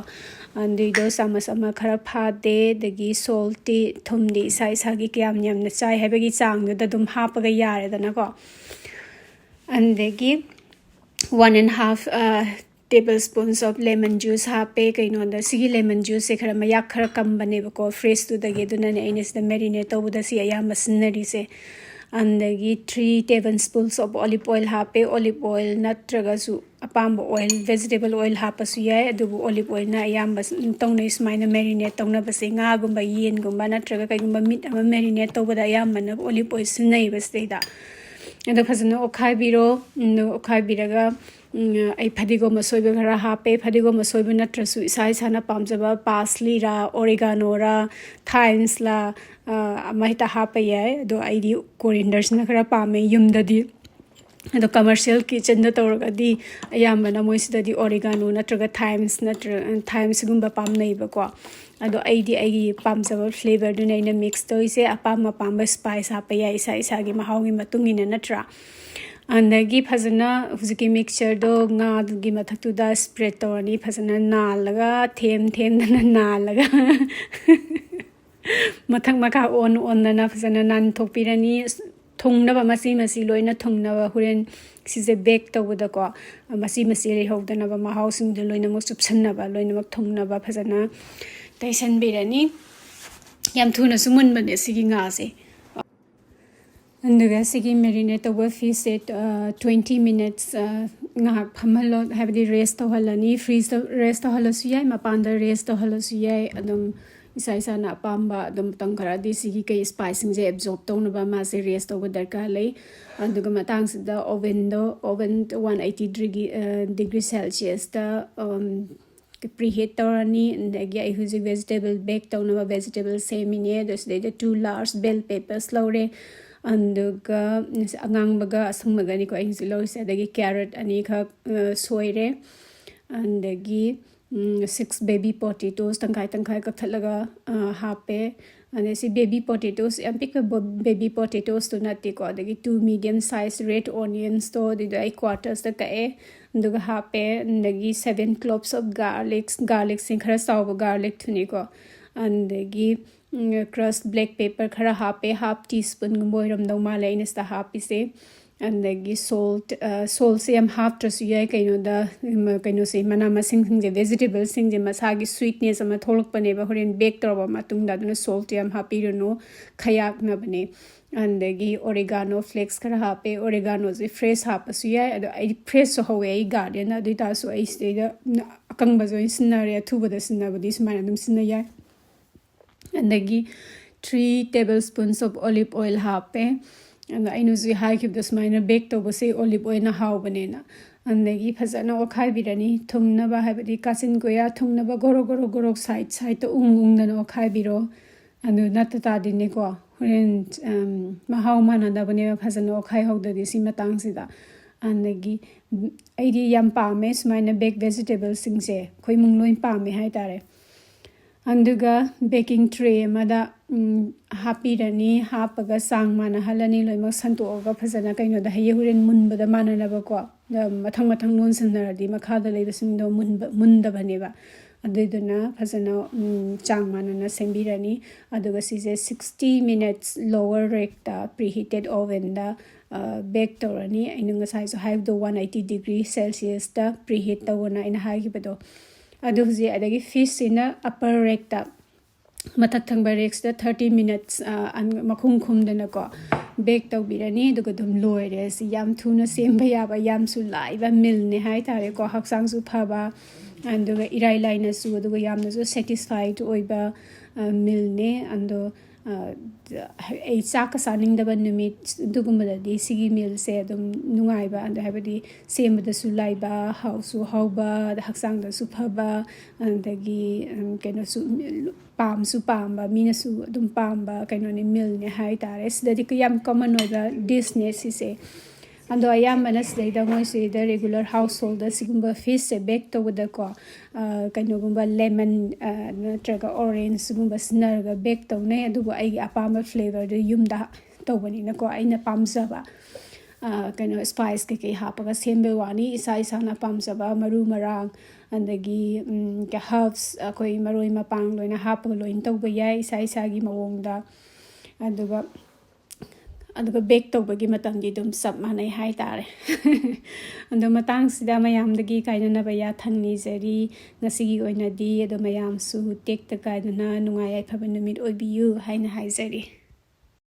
ꯑꯗꯨꯏꯗꯣ ꯆꯥꯃꯁ ꯑꯃ ꯈꯔ ꯐꯥꯗꯦ꯫ ꯑꯗꯒꯤ ꯁꯣꯜꯠꯇꯤ, ꯊꯨꯝꯗꯤ ꯏꯁꯥ ꯏꯁꯥꯒꯤ ꯀꯌꯥꯝ ꯌꯥꯝꯅ ꯆꯥꯏ ꯍꯥꯏꯕꯒꯤ ꯆꯥꯡꯗꯨꯗ ꯑꯗꯨꯝ ꯍꯥꯞꯄꯒ ꯌꯥꯔꯦꯗꯅꯀꯣ꯫ ꯑꯗꯒꯤ one and half table spoons of lemon juice ꯍꯥꯞꯄꯦ꯫ ꯀꯩꯅꯣꯗ, ꯁꯤꯒꯤ lemon juiceꯁꯦ ꯈꯔ ꯃꯌꯥꯛ ꯈꯔ ꯀꯝꯕꯅꯦꯕꯀꯣ, ꯐ꯭ꯔꯦꯁꯇꯨꯗꯒꯤ꯫ ꯑꯗꯨꯅꯅꯦ ꯑꯩꯅ ꯁꯤꯗ marinate ꯇꯧꯕꯗ ꯁꯤ ꯑꯌꯥꯝꯕ ꯁꯤꯖꯤꯟꯅꯔꯤꯁꯦ꯫ ꯑꯗꯒꯤ three table spoons of olive oil ꯍꯥꯞꯄꯦ꯫ Olive oil ꯅꯠꯇ꯭ꯔꯒꯁꯨ ꯑꯄꯥꯝꯕ oil, vegetable oil ꯍꯥꯞꯄꯁꯨ ꯌꯥꯏ, ꯑꯗꯨꯕꯨ olive oilꯅ ꯑꯌꯥꯝꯕ ꯇꯧꯅꯩ꯫ ꯁꯨꯃꯥꯏꯅ marinate ꯇꯧꯅꯕꯁꯦ, ꯉꯥꯒꯨꯝꯕ, ꯌꯦꯟꯒꯨꯝꯕ ꯅꯠꯇ꯭ꯔꯒ ꯀꯩꯒꯨꯝꯕ meat ꯑꯃ marinate ꯇꯧꯕꯗ ꯑꯌꯥꯝꯕꯅ olive oil ꯁꯤꯖꯤꯟꯅꯩꯌꯦꯕ ꯁꯤꯗꯩꯗ꯫ ꯑꯗꯣ ꯐꯖꯅ ꯑꯣꯠꯈꯥꯏꯕꯤꯔꯣ꯫ ꯎꯝ, ꯑꯣꯠꯈꯥꯏꯕꯤꯔꯒ, ꯎꯝ, ꯑꯩ ꯐꯗꯤꯒꯣꯝ ꯑꯁꯣꯏꯕ ꯈꯔ ꯍꯥꯞꯄꯦ꯫ ꯐꯗꯤꯒꯣꯝ ꯑꯁꯣꯏꯕ ꯅꯠꯇ꯭ꯔꯁꯨ ꯏꯁꯥ ꯏꯁꯥꯅ ꯄꯥꯝꯖꯕ parsleyꯔꯥ, oreganoꯔꯥ, thymeꯁꯂꯥ, ꯑ, ꯑꯃ ꯍꯦꯛꯇ ꯍꯥꯞꯄ ꯌꯥꯏ꯫ ꯑꯗꯣ ꯑꯩꯗꯤ corianderꯁꯤꯅ ꯈꯔ ꯄꯥꯝꯃꯦ ꯌꯨꯝꯗꯗꯤ꯫ ꯑꯗꯣ commercial kitchenꯗ ꯇꯧꯔꯒꯗꯤ ꯑꯌꯥꯝꯕꯅ ꯃꯣꯏꯁꯤꯗꯗꯤ oregano ꯅꯠꯇ꯭ꯔꯒ thymes ꯅꯠꯇ꯭ꯔ-, thymeꯁꯤꯒꯨꯝꯕ ꯄꯥꯝꯅꯩꯕꯀꯣ꯫ ꯑꯗꯣ ꯑꯩꯗꯤ ꯑꯩꯒꯤ ꯄꯥꯝꯖꯕ flavourꯗꯨꯅ ꯑꯩꯅ mix ꯇꯧꯔꯤꯁꯦ꯫ ꯑꯄꯥꯝ ꯑꯄꯥꯝꯕ spice ꯍꯥꯞꯄ ꯌꯥꯏ, ꯏꯁꯥ ꯏꯁꯥꯒꯤ ꯃꯍꯥꯎꯒꯤ ꯃꯇꯨꯡ ꯏꯟꯅ, ꯅꯠꯇ꯭ꯔꯥ? ꯑꯗꯒꯤ ꯐꯖꯅ ꯍꯧꯖꯤꯛꯀꯤ mixtureꯗꯣ ꯉꯥꯒꯤ ꯃꯊꯛꯇꯨꯗ spread ꯇꯧꯔꯅꯤ꯫ ꯐꯖꯅ ꯅꯥꯜꯂꯒ, ꯊꯦꯝ ꯊꯦꯝꯗꯅ ꯅꯥꯜꯂꯒ, ꯃꯊꯛ ꯃꯈꯥ ꯑꯣꯟ ꯑꯣꯟꯗꯅ ꯐꯖꯅ ꯅꯥꯟꯊꯣꯛꯄꯤꯔꯅꯤ꯫ ꯊꯨꯡꯅꯕ, ꯃꯆꯤ ꯃꯆꯤ ꯂꯣꯏꯅ ꯊꯨꯡꯅꯕ, ꯍꯣꯔꯦꯟ ꯁꯤꯁꯦ bake ꯇꯧꯕꯗꯀꯣ, ꯃꯆꯤ ꯃꯆꯤ ꯂꯩꯍꯧꯗꯅꯕ, ꯃꯍꯥꯎꯁꯤꯡꯗꯣ ꯂꯣꯏꯅꯃꯛ ꯆꯨꯞꯁꯟꯅꯕ, ꯂꯣꯏꯅꯃꯛ ꯊꯨꯡꯅꯕ ꯐꯖꯅ ꯇꯩꯁꯟꯕꯤꯔꯅꯤ꯫ ꯌꯥꯝ ꯊꯨꯅꯁꯨ ꯃꯨꯟꯕꯅꯦ ꯁꯤꯒꯤ ꯉꯥꯁꯦ꯫ ꯑꯗꯨꯒ ꯁꯤꯒꯤ marinate ꯇꯧꯕ fishꯁꯦ, ꯑ, twenty minutes, ꯑ, ꯉꯥꯏꯍꯥꯛ ꯐꯝꯍꯜꯂꯣ, ꯍꯥꯏꯕꯗꯤ rest ꯇꯧꯍꯜꯂꯅꯤ꯫ Fridgeꯇ rest ꯇꯧꯍꯜꯂꯁꯨ ꯌꯥꯏ, ꯃꯄꯥꯟꯗ rest ꯇꯧꯍꯜꯂꯁꯨ ꯌꯥꯏ꯫ ꯑꯗꯨꯝ ꯏꯁꯥ ꯏꯁꯥꯅ ꯑꯄꯥꯝꯕ, ꯑꯗꯨꯝ ꯃꯇꯝ ꯈꯔꯗꯤ ꯁꯤꯒꯤ ꯀꯩ spiceꯁꯤꯡꯁꯦ absorb ꯇꯧꯅꯕ ꯃꯥꯁꯦ rest ꯇꯧꯕ ꯗꯔꯀꯥꯔ ꯂꯩ꯫ ꯑꯗꯨꯒ ꯃꯇꯥꯡꯁꯤꯗ ovenꯗꯣ, oven one eighty degree, ꯑ, degree Celsiusꯇ, ꯑꯝ, preheat ꯇꯧꯔꯅꯤ꯫ ꯑꯗꯒꯤ ꯑꯩ ꯍꯧꯖꯤꯛ vegetable bake ꯇꯧꯅꯕ vegetable ꯁꯦꯝꯃꯤꯅꯦ꯫ ꯑꯗꯣ ꯁꯤꯗꯩꯗ two large bell peppers ꯂꯧꯔꯦ꯫ ꯑꯗꯨꯒ ꯑꯉꯥꯡꯕꯒ ꯑꯁꯪꯕꯒꯅꯤꯀꯣ ꯑꯩ ꯍꯧꯖꯤꯛ ꯂꯧꯔꯤꯁꯦ꯫ ꯑꯗꯒꯤ carrot ꯑꯅꯤꯈꯛ, ꯑ, ꯁꯣꯏꯔꯦ꯫ ꯑꯗꯒꯤ, ꯎꯝ, six baby potatoes ꯇꯪꯈꯥꯏ ꯇꯪꯈꯥꯏ ꯀꯛꯊꯠꯂꯒ, ꯑ, ꯍꯥꯞꯄꯦ꯫ ꯑꯗꯩ ꯁꯤ baby potatoes, ꯌꯥꯝ ꯄꯤꯛꯄ baby potatoesꯇꯨ ꯅꯠꯇꯦꯀꯣ꯫ ꯑꯗꯒꯤ two medium size red onionsꯇꯣ ꯑꯗꯨꯗꯣ ꯑꯩ quartersꯇ ꯀꯛꯑꯦ, ꯑꯗꯨꯒ ꯍꯥꯞꯄꯦ꯫ ꯑꯗꯒꯤ seven cloves of garlics, garlicꯁꯦ ꯈꯔ ꯆꯥꯎꯕ garlicꯇꯨꯅꯤꯀꯣ꯫ ꯑꯗꯒꯤ crushed black pepper ꯈꯔ ꯍꯥꯞꯄꯦ, half teaspoonꯒꯨꯝꯕ ꯑꯣꯏꯔꯝꯗꯧ ꯃꯥꯜꯂꯦ ꯑꯩꯅ ꯁꯤꯗ ꯍꯥꯞꯄꯤꯁꯦ꯫ ꯑꯗꯒꯤ salt, saltꯁꯦ ꯌꯥꯝ ꯍꯥꯞꯇ꯭ꯔꯁꯨ ꯌꯥꯏ꯫ ꯀꯩꯅꯣꯗ, ꯀꯩꯅꯣꯁꯦ, ꯃꯅꯥ ꯃꯁꯤꯡꯁꯤꯡꯁꯦ, vegetableꯁꯤꯡꯁꯦ ꯃꯁꯥꯒꯤ sweetness ꯑꯃ ꯊꯣꯛꯂꯛꯄꯅꯦꯕ ꯍꯣꯔꯦꯟ bake ꯇꯧꯔꯕ ꯃꯇꯨꯡꯗ꯫ ꯑꯗꯨꯅ salt ꯌꯥꯝ ꯍꯥꯞꯄꯤꯔꯨꯅꯨ, ꯈꯌꯥꯛꯅꯕꯅꯦ꯫ ꯑꯗꯒꯤ oregano flakes ꯈꯔ ꯍꯥꯞꯄꯦ꯫ Oreganoꯁꯦ fresh ꯍꯥꯞꯄꯁꯨ ꯌꯥꯏ, ꯑꯗꯣ ꯑꯩꯗꯤ freshꯁꯨ ꯍꯧꯋꯦ ꯑꯩ gardenꯗ꯫ ꯑꯗꯨ ꯑꯣꯏꯇꯥꯔꯁꯨ ꯑꯩ ꯁꯤꯗꯩꯗ ꯑꯀꯪꯕꯁꯦ ꯑꯣꯏꯅ ꯁꯤꯖꯤꯟꯅꯔꯦ꯫ ꯑꯊꯨꯕꯗ ꯁꯤꯖꯤꯟꯅꯕꯗꯤ ꯁꯨꯃꯥꯏꯅ ꯑꯗꯨꯝ ꯁꯤꯖꯤꯟꯅ ꯌꯥꯏ꯫ ꯑꯗꯒꯤ three tablespoons of olive oil ꯍꯥꯞꯄꯦ꯫ ꯑꯗꯣ ꯑꯩꯅ ꯍꯧꯖꯤꯛ ꯍꯥꯏꯈꯤꯕꯗꯣ ꯁꯨꯃꯥꯏꯅ bake ꯇꯧꯕꯁꯦ olive oilꯅ ꯍꯥꯎꯕꯅꯦꯅ꯫ ꯑꯗꯒꯤ ꯐꯖꯅ ꯑꯣꯠꯈꯥꯏꯕꯤꯔꯅꯤ꯫ ꯊꯨꯝꯅꯕ, ꯍꯥꯏꯕꯗꯤ ꯀꯥꯆꯤꯟ ꯀꯣꯌꯥ ꯊꯨꯡꯅꯕ ꯒꯣꯔꯣ ꯒꯣꯔꯣ ꯒꯣꯔꯣ side sideꯇ ꯎꯪ ꯎꯪꯗꯅ ꯑꯣꯠꯈꯥꯏꯕꯤꯔꯣ꯫ ꯑꯗꯨ ꯅꯠꯇ ꯇꯥꯗꯤꯅꯦꯀꯣ, ꯍꯣꯔꯦꯟ ꯃꯍꯥꯎ ꯃꯥꯟꯅꯗꯕꯅꯦꯕ ꯐꯖꯅ ꯑꯣꯠꯈꯥꯏꯍꯧꯗ꯭ꯔꯗꯤ ꯁꯤ ꯃꯇꯥꯡꯁꯤꯗ꯫ ꯑꯗꯒꯤ ꯑꯩꯗꯤ ꯌꯥꯝ ꯄꯥꯝꯃꯦ ꯁꯨꯃꯥꯏꯅ baked vegetableꯁꯤꯡꯁꯦ꯫ ꯑꯩꯈꯣꯏ ꯏꯃꯨꯡ ꯂꯣꯏ ꯄꯥꯝꯃꯦ ꯍꯥꯏꯇꯥꯔꯦ꯫ ꯑꯗꯨꯒ baking tray ꯑꯃꯗ ꯍꯥꯞꯄꯤꯔꯅꯤ꯫ ꯍꯥꯞꯄꯒ ꯆꯥꯡ ꯃꯥꯟꯅꯍꯜꯂꯅꯤ꯫ ꯂꯣꯏꯅꯃꯛ ꯁꯟꯇꯣꯛꯑꯒ ꯐꯖꯅ ꯀꯩꯅꯣꯗ, ꯍꯌꯦꯡ ꯍꯣꯔꯦꯟ ꯃꯨꯟꯕꯗ ꯃꯥꯟꯅꯅꯕꯀꯣ꯫ ꯃꯊꯪ ꯃꯊꯪ ꯂꯣꯟꯁꯤꯟꯅꯔꯗꯤ ꯃꯈꯥꯗ ꯂꯩꯕꯁꯤꯡꯗꯣ ꯃꯨꯟꯕ, ꯃꯨꯟꯗꯕꯅꯦꯕ꯫ ꯑꯗꯨꯏꯗꯨꯅ ꯐꯖꯅ ꯆꯥꯡ ꯃꯥꯟꯅꯅ ꯁꯦꯝꯕꯤꯔꯅꯤ꯫ ꯑꯗꯨꯒ ꯁꯤꯁꯦ sixty minutes lower rakeꯇ preheated ovenꯗ bake ꯇꯧꯔꯅꯤ꯫ ꯑꯩꯅ ꯉꯁꯥꯏꯁꯨ ꯍꯥꯏꯕꯗꯣ, one eighty degree Celsiusꯇ preheat ꯇꯧꯑꯣꯅ ꯑꯩꯅ ꯍꯥꯏꯈꯤꯕꯗꯣ꯫ ꯑꯗꯨ ꯍꯧꯖꯤꯛ, ꯑꯗꯒꯤ fishꯁꯤꯅ upper rakeꯇ, ꯃꯊꯛ ꯊꯪꯕ rakeꯁꯤꯗ thirty minutes ꯃꯈꯨꯝ ꯈꯨꯝꯗꯅꯀꯣ bake ꯇꯧꯕꯤꯔꯅꯤ꯫ ꯑꯗꯨꯒ ꯑꯗꯨꯝ ꯂꯣꯏꯔꯦ꯫ ꯁꯤ ꯌꯥꯝ ꯊꯨꯅ ꯁꯦꯝꯕ ꯌꯥꯕ, ꯌꯥꯝꯁꯨ ꯂꯥꯏꯕ mealꯅꯦ ꯍꯥꯏꯇꯥꯔꯦꯀꯣ꯫ ꯍꯛꯆꯥꯡꯁꯨ ꯐꯕ, ꯑꯗꯨꯒ ꯏꯔꯥꯏ ꯂꯥꯏꯅꯁꯨ, ꯑꯗꯨꯒ ꯌꯥꯝꯅꯁꯨ satisfied ꯑꯣꯏꯕ mealꯅꯦ꯫ ꯑꯗꯣ ꯑꯩ ꯆꯥꯛꯀ ꯆꯥꯅꯤꯡꯗꯕ ꯅꯨꯃꯤꯠ ꯑꯗꯨꯒꯨꯝꯕꯗꯗꯤ ꯁꯤꯒꯤ mealꯁꯦ ꯑꯗꯨꯝ ꯅꯨꯡꯉꯥꯏꯕ, ꯑꯗ ꯍꯥꯏꯕꯗꯤ ꯁꯦꯝꯕꯗꯁꯨ ꯂꯥꯏꯕ, ꯍꯥꯎꯁꯨ ꯍꯥꯎꯕ, ꯑꯗ ꯍꯛꯆꯥꯡꯗꯁꯨ ꯐꯕ, ꯑꯗꯒꯤ ꯀꯩꯅꯣꯁꯨ, ꯄꯥꯝꯁꯨ ꯄꯥꯝꯕ, ꯃꯤꯅꯁꯨ ꯑꯗꯨꯝ ꯄꯥꯝꯕ ꯀꯩꯅꯣꯅꯦ, mealꯅꯦ ꯍꯥꯏꯇꯥꯔꯦ꯫ ꯁꯤꯗꯗꯤ ꯌꯥꯝ common ꯑꯣꯏꯕ dishꯅꯦ ꯁꯤꯁꯦ꯫ ꯑꯗꯣ ꯑꯌꯥꯝꯕꯅ ꯁꯤꯗꯩꯗ ꯃꯣꯏ ꯁꯤꯗꯩꯗ regular household ꯁꯤꯒꯨꯝꯕ ꯐꯤꯁꯁꯦ ꯕꯦꯛ ꯇꯧꯕꯗꯀꯣ, ꯑ, ꯀꯩꯅꯣꯒꯨꯝꯕ lemon, ꯑ, ꯅꯠꯇ꯭ꯔꯒ orange ꯁꯤꯒꯨꯝꯕ ꯁꯤꯖꯤꯟꯅꯔꯒ ꯕꯦꯛ ꯇꯧꯅꯩ꯫ ꯑꯗꯨꯕꯨ ꯑꯩꯒꯤ ꯑꯄꯥꯝꯕ flavourꯗꯨ ꯌꯨꯝꯗ ꯇꯧꯕꯅꯤꯅꯀꯣ, ꯑꯩꯅ ꯄꯥꯝꯖꯕ, ꯑ, ꯀꯩꯅꯣ, spice ꯀꯩꯀꯩ ꯍꯥꯞꯄꯒ ꯁꯦꯝꯕꯩ ꯋꯥꯅꯤ꯫ ꯏꯁꯥ ꯏꯁꯥꯅ ꯄꯥꯝꯖꯕ ꯃꯔꯨ ꯃꯔꯥꯡ, ꯑꯗꯒꯤ, ꯎꯝ, herbs, ꯑꯩꯈꯣꯏ ꯃꯔꯣꯏ ꯃꯄꯥꯡ ꯂꯣꯏꯅ ꯍꯥꯞꯄꯒ ꯂꯣꯏꯅ ꯇꯧꯕ ꯌꯥꯏ ꯏꯁꯥ ꯏꯁꯥꯒꯤ ꯃꯑꯣꯡꯗ꯫ ꯑꯗꯨꯒ, ꯑꯗꯨꯒ ꯕꯦꯛ ꯇꯧꯕꯒꯤ ꯃꯇꯝꯗꯤ ꯑꯗꯨꯝ ꯆꯞ ꯃꯥꯟꯅꯩ ꯍꯥꯏꯇꯥꯔꯦ꯫ ꯑꯗꯣ ꯃꯇꯥꯡꯁꯤꯗ ꯃꯌꯥꯝꯗꯒꯤ ꯀꯥꯏꯅꯅꯕ ꯌꯥꯊꯪ ꯅꯤꯖꯔꯤ꯫ ꯉꯁꯤꯒꯤ ꯑꯣꯏꯅꯗꯤ ꯑꯗꯣ ꯃꯌꯥꯝꯁꯨ ꯇꯦꯛꯇ ꯀꯥꯏꯗꯅ ꯅꯨꯡꯉꯥꯏ ꯌꯥꯏꯐꯕ ꯅꯨꯃꯤꯠ ꯑꯣꯏꯕꯤꯌꯨ ꯍꯥꯏꯅ ꯍꯥꯏꯖꯔꯤ꯫